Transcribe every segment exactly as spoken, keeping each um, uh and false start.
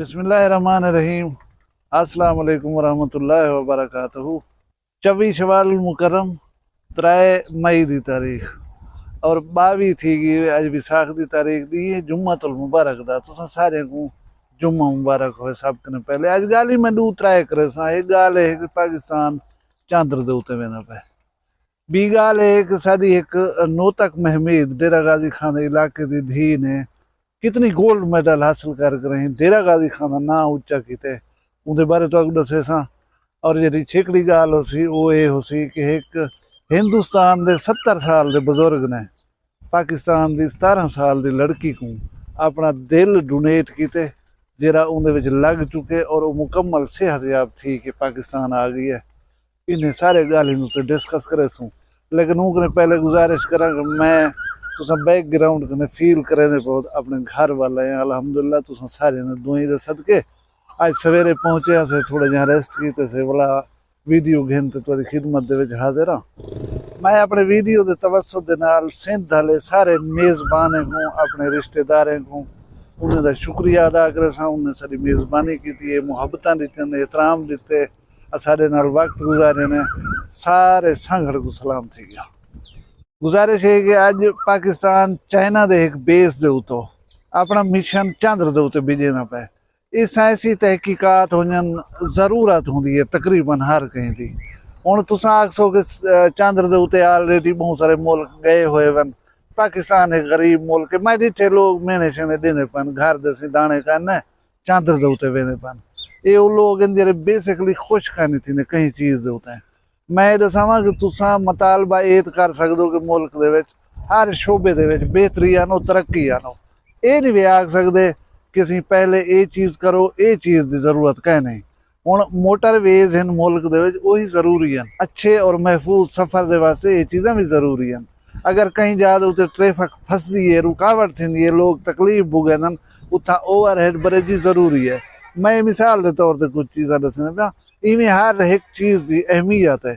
بسم اللہ الرحمن الرحیم۔ السلام علیکم ورحمۃ اللہ وبرکاتہ۔ چوی شوال المکرم، ترائے مئی دی تاریخ، اور ٻاویہہ تھی ڳئی ہے۔ اڄ وساخ دی تاریخ ݙینہہ ہے جمعۃ المبارک دا۔ تساں سارے کوں جمعہ مبارک ہوئے۔ سب کنے پہلے اڄ ڳالھ ہی میں ݙو ترائے کریساں۔ ہک ڳالھ ہے کہ پاکستان چندر دے اتے ویندا پئے۔ ٻی ڳالھ ہے کہ ساݙی ہک نوتک مہمید ڈیرہ غازی خان دے علاقے دی دھی نے کتنی گولڈ میڈل حاصل کر کر ہیں ڈیرہ غازی خان دا ناں اچا کیتے، اوندے بارے تہاکوں ݙسیساں۔ اور جیڑھی چھیکڑی ڳالھ ہوسی، او اے ہوسی کہ ہک ہندوستان دے ستر سال دے بزرگ نے پاکستان دی ستارہ سال دی لڑکی کوں اپݨا دل ڈونیٹ کیتے، جیڑھا اوندے وچ لڳ چکے اور او مکمل صحت یاب تھی کے پاکستان آ ڳئی ہے۔ انہیں سارے ڳالھیں اتے ڈسکس کریسوں، لیکن اوں کنے پہلے گزارش کراں کہ میں تساں بیک گراؤنڈ کنے فیل کریندے پئے ہو اپݨے گھر والا ہیں۔ الحمدللہ تساں سارے نے دعائیں دے صدقے اڄ سویرے پہنچے ہاسے، تھوڑا جہاں ریسٹ کیتے سے، ولا ویڈیو گھن تے تہاݙی خدمت دے وچ حاضر ہاں۔ میں اپݨے ویڈیو دے توسط دے نال سندھ والے سارے میزبانیں کوں، اپݨے رشتہ داریں کوں، انہیں دا شکریہ ادا کریساں۔ انہیں ساݙی میزبانی کیتی ہے، محبتاں ݙتیاں، احترام ݙتے، اساݙے نال وقت گزارے نے۔ سارے سانگھڑ کوں سلام تھی ڳیا۔ گزارش ہے کہ اڄ پاکستان چائنا دے ہک بیس دے اتوں اپݨا مشن چندر دے اتے بھیڄیندا پئے۔ اے سائنسی تحقیقات ہونجن، ضرورت ہوندی ہے تقریباً ہر کہیں دی۔ ہݨ تساں آکھسو کہ س-، چندر دے اتے آلریڈی ٻہوں سارے ملک ڳئے ہوئے ون، پاکستان ہک غریب ملک ہے۔ میں ݙٹھے لوگ میݨے شیݨے ݙیندے پن، گھر دے سیں داݨے کن چندر دے اتے ویندے پن۔ اے او لوگ ہن جیڑھے بیسیکلی خوش کائنی تھیندے کہیں چیز دے اتے۔ میں اے ݙساواں کہ تساں مطالبہ اے تے کر سڳدو کہ ملک دے وچ ہر شعبے دے وچ بہتری آنو، ترقی آنو۔ اے نہیں وے آکھ سڳدے کہ اسی پہلے اے چیز کرو، اے چیز دی ضرورت کائنی۔ ہݨ موٹر ویز ہن ملک دے وچ، اوہی ضروری ہن۔ اچھے اور محفوظ سفر دے واسطے اے چیزاں وی ضروری ہن۔ اگر کہیں جاہ دے اتے ٹریفک پھسدی ہے، رکاوٹ تھیندی ہے، لوگ تکلیف بھوڳیندن، اتھاں اوور ہیڈ بریجز ضروری ہے۔ میں مثال دے طور تے کجھ چیزاں ݙسیندا پیاں۔ ایویں ہر ہک چیز دی اہمیت ہے۔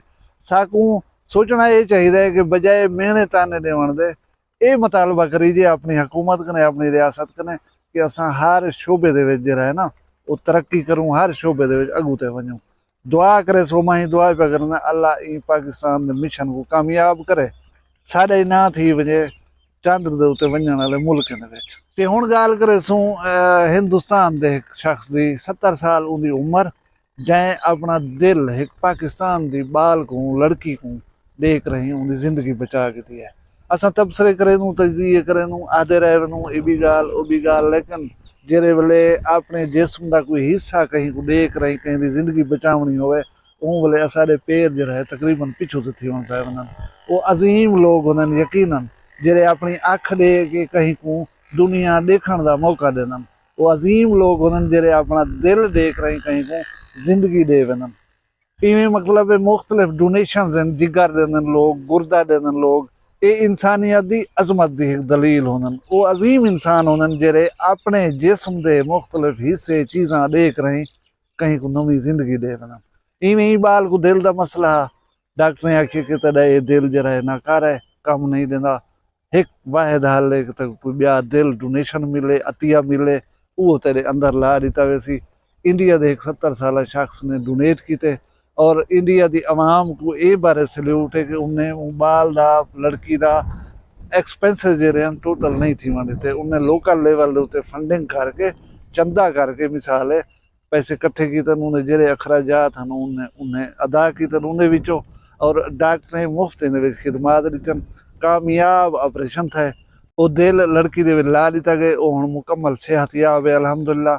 ساکوں سوچݨا اے چاہیدا ہے کہ بجائے میݨے طعنے ݙیوݨ دے، اے مطالبہ کریجے اپݨی حکومت کنے، اپݨی ریاست کنے کہ اساں ہر شعبے دے وچ جیڑھا ہے نا، او ترقی کروں، ہر شعبے دے وچ اڳوں تے ونڄوں۔ دعا کریسو، میں دعا پیا کریندا، اللہ ایں پاکستان دے مشن کوں کامیاب کرے، ساݙا ہی ناں تھی ونڄے چندر دے اتے ونڄݨ والے ملکیں دے وچ۔ تے ہݨ ڳالھ کریسوں، اے، ہندوستان دے ہک شخص دی، ستر سال اوندی عمر، جئیں اپݨا دل ہک پاکستان دی ٻال کوں، لڑکی کوں ݙیکھ رہیں، اوندی زندگی بچا گھدی ہے۔ اساں تبصرے کریندوں، تجزیے کریندوں، آہدے رہ ویندوں، اے ٻی ڳالھ، او ٻی ڳالھ، لیکن جیڑھے ویلے اپݨے جسم دا کوئی حصہ کہیں کوں ݙیکھ رہیں، کہیں دی زندگی بچاوݨی ہووے، اوں ویلے اساݙے پیر جیڑھا ہے تقریباً پچھوں تے تھیوݨ پئے ویندن۔ او عظیم لوگ ہوندن یقیناً، جیڑھے اپݨی اکھ ݙے کے کہیں کوں دنیا ݙیکھݨ دا موقع ݙیندن۔ او عظیم لوگ ہوندن جیڑھے اپݨا دل ݙے کرائیں کہیں کوں زندگی ݙے ویندن۔ ایویں مطلب ہے مختلف ڈونیشنز ہن، جگر ݙیندن لوگ، گردہ ݙیندن لوگ۔ اے انسانیت دی عظمت دی ہک دلیل ہوندن۔ او عظیم انسان ہوندن جیڑھے اپݨے جسم دے مختلف حصے، چیزاں ݙے کرائیں کہیں کوں نویں زندگی ݙے ویندن۔ ایویں ایں ٻال کوں دل دا مسئلہ ہا، ڈاکٹریں آکھیے کہ تیݙا اے دل جیڑھا ہے ناکارہ ہے، کم نہیں ݙیندا۔ ہک واحد حل ہے کہ تیکوں کوئی ٻیا دل ڈونیشن ملے، عطیہ ملے، اوہو تیݙے اندر لا ݙتا ویسی۔ انڈیا دے ہک ستر سالہ شخص نے ڈونیٹ کیتے اور انڈیا دی عوام کوں اے بارے سلیوٹ ہے کہ انہیں اوں ٻال دا، لڑکی دا ایکسپنسز جیڑھے ہن ٹوٹل نہیں تھیوݨ ݙتے۔ انہیں لوکل لیول دے اتے فنڈنگ کر کے، چندہ کر کے، مثال ہے، پیسے کٹھے کیتن، انہیں جیڑھے اخراجات ہن، انہیں، انہیں ادا کیتن، انہیں وچوں، اور ڈاکٹریں مفت ایندے وچ خدمات ݙتن۔ کامیاب آپریشن تھئے۔ او دل لڑکی دے وچ لا ݙتا ڳئے، او ہݨ مکمل صحت یاب ہے الحمدللہ۔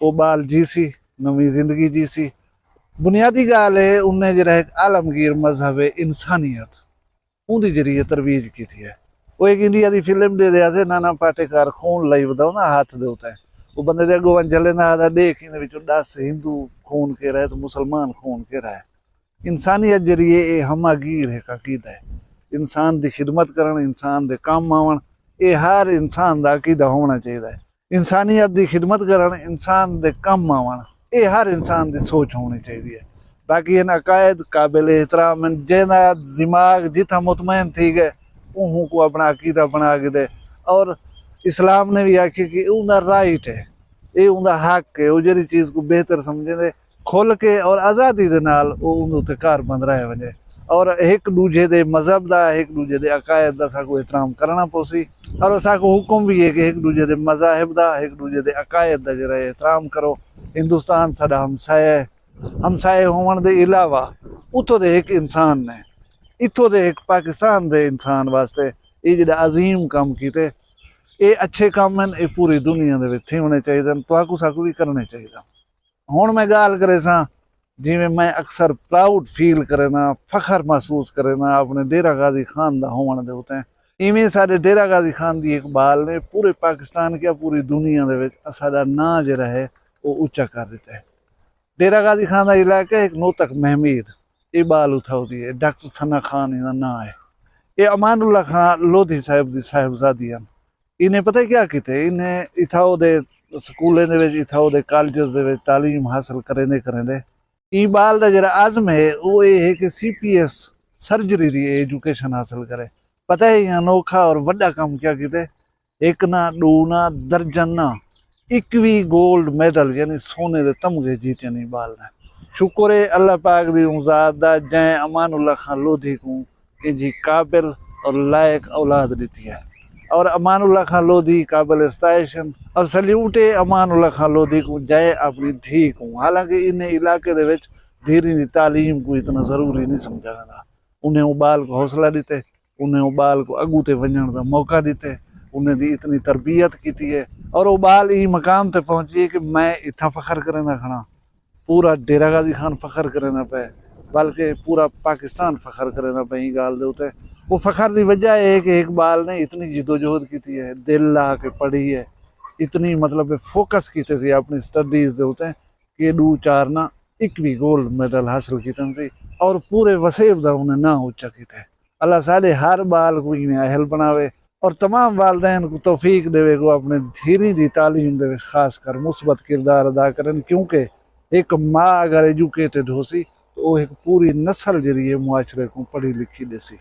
او ٻال جیسی، نویں زندگی جیسی۔ بنیادی ڳالھ ہے، انہیں جیڑھا ہک عالمگیر مذہب ہے انسانیت، اوندی ذریعے ترویج کیتی ہے۔ او ہک انڈیا دی فلم ݙیہدے ہاسے، نانا پاٹیکر خون لائی ودا ہوندا ہتھ دے اتے۔ او بندے دے اڳوں ونڄ جھلیندا ہاسا، ݙیکھ ایندے وچوں ݙس ہندو خون کیرھا ہے تے مسلمان خون کیرھا ہے۔ انسانیت ذریعے اے ہمہ گیر ہک عقیدہ ہے۔ انسان دی خدمت کرݨ، انسان دے کم آوݨ، اے ہر انسان دا عقیدہ ہووݨا چاہیدا ہے۔ انسانیت دی خدمت کرݨ، انسان دے کم آوݨ، اے ہر انسان دی سوچ ہووݨی چاہیدی ہے۔ باقی ہن عقائد قابل احترام ہن، جیندا دماغ جتھاں مطمئن تھی ڳئے، اوہوں کوں اپݨا عقیدہ بݨا گھدے۔ اور اسلام نے وی آکھیے کہ اوندا رائٹ ہے، اے اوندا حق ہے، او جیڑھی چیز کوں بہتر سمجھیندے، کھل کے اور آزادی دے نال او اوندے اتے کار بند رہ ونجے۔ اور ہک ݙوجھے دے مذہب دا، ہک ݙوجھے دے عقائد دا ساکوں احترام کرݨا پوسی۔ اور ساکوں حکم وی ہے کہ ہک ݙوجھے دے مذاہب دا، ہک ݙوجھے دے عقائد دا جیڑھا ہے احترام کرو۔ ہندوستان ساݙا ہمسایہ ہے، ہمسائے ہووݨ دے علاوہ اتھوں دے ہک انسان نے، اتھوں دے ہک پاکستان دے انسان واسطے اے جیڑھا عظیم کم کیتے، اے اچھے کم ہن، اے پوری دنیا دے وچ تھیوݨے چاہیدن، تہاکوں ساکوں وی کرݨے چاہیدن۔ ہݨ میں ڳالھ کریساں، جیویں میں اکثر پراؤڈ فیل کرینداں، فخر محسوس کرینداں اپݨے ڈیرہ غازی خان دا ہووݨ دے اتے، ایویں ساݙے ڈیرہ غازی خان دی ہک ٻال نے پورے پاکستان کیا پوری دنیا دے وچ اساݙا ناں جیڑھا ہے او اچا کر ݙتا ہے۔ ڈیرہ غازی خان دا علاقہ ہک نوتک مہمید، اے ٻال اتھاؤ دی ہے، ڈاکٹر ثنا خان ایندا ناں ہے۔ اے امان اللہ خان لودھی صاحب دی صاحبزادی ہن۔ انہیں پتہ ہے کیا کیتے؟ انہیں اتھاؤ دے سکولیں دے وچ، اتھاؤ دے کالجز دے وچ تعلیم حاصل کریندے کریندے ایں ٻال دا جیڑھا عزم ہے او اے ہے کہ سی پی ایس سرجری دی ایجوکیشن حاصل کرے۔ پتہ ہے ایہاں انوکھا اور وݙا کم کیا کیتے؟ ہک نہ، ݙو نہ، درجن نہ، اکوی گولڈ میڈل یعنی سونے دے تمغے جیتن ایں ٻال نے۔ شکر ہے اللہ پاک دی اوں ذات دا جئیں امان اللہ خان لودھی کوں ایجھی قابل اور لائق اولاد ݙتی ہے۔ اور امان اللہ خان لودھی قابل ستائش ہن اور سلیوٹ ہے امان اللہ خان لودھی کوں جئیں اپݨی دھی کوں، حالانکہ انہیں علاقے دے وچ دھیریں دی تعلیم کوں اتنا ضروری نہیں سمجھا ویندا۔ انہیں اوں ٻال کوں حوصلہ ݙتے، انہیں اوں ٻال کوں اڳوں تے ونڄݨ دا موقع ݙتے، انہیں دی اتنی تربیت کیتی ہے اور او ٻال ایں مقام تے پہنچی ہے کہ میں اتھاں فخر کریندا کھڑاں، پورا ڈیرہ غازی خان فخر کریندا پئے، بلکہ پورا پاکستان فخر کریندا پئے ایں ڳالھ دے اتے۔ او فخر دی وجہ اے ہے کہ ہک ٻال نے اتنی جدوجہد کیتی ہے، دل لا کے پڑھی ہے، اتنی مطلب فوکس کیتے سی اپݨی سٹڈیز دے اتے کہ ݙو چار نہ اکوی گولڈ میڈل حاصل کیتن سی اور پورے وسیب دا انہیں ناں اچا کیتے۔ اللہ ساݙے ہر ٻال کوں ایویں اہل بݨاوے اور تمام والدین کوں توفیق ݙیوے کہ او اپݨے دھیریں دی تعلیم دے وچ خاص کر مثبت کردار ادا کرن، کیونکہ ہک ماء اگر ایجوکیٹڈ ہوسی تاں او ہک پوری نسل جیڑھی ہے معاشرے کوں پڑھی لکھی ݙیسی۔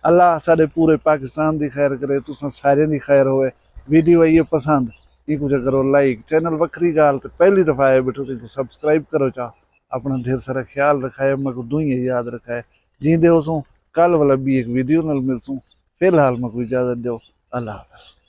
اللہ ساݙے پورے پاکستان دی خیر کرے، تساں ساریں دی خیر ہووے۔ ویڈیو آئی ہے پسند، اینکوں چا کرو لائک، چینل وکھری ڳالھ تے پہلی دفعہ آئے ٻیٹھو تاں اینکوں سبسکرائب کرو چا۔ اپݨا ڈھیر سارا خیال رکھائے، میکوں دعائیں یاد رکھائے۔ جیندے ہوسوں، کل ولا ٻی ہک ویڈیو نال ملسوں۔ فی الحال میکوں اجازت ݙیو، اللہ حافظ۔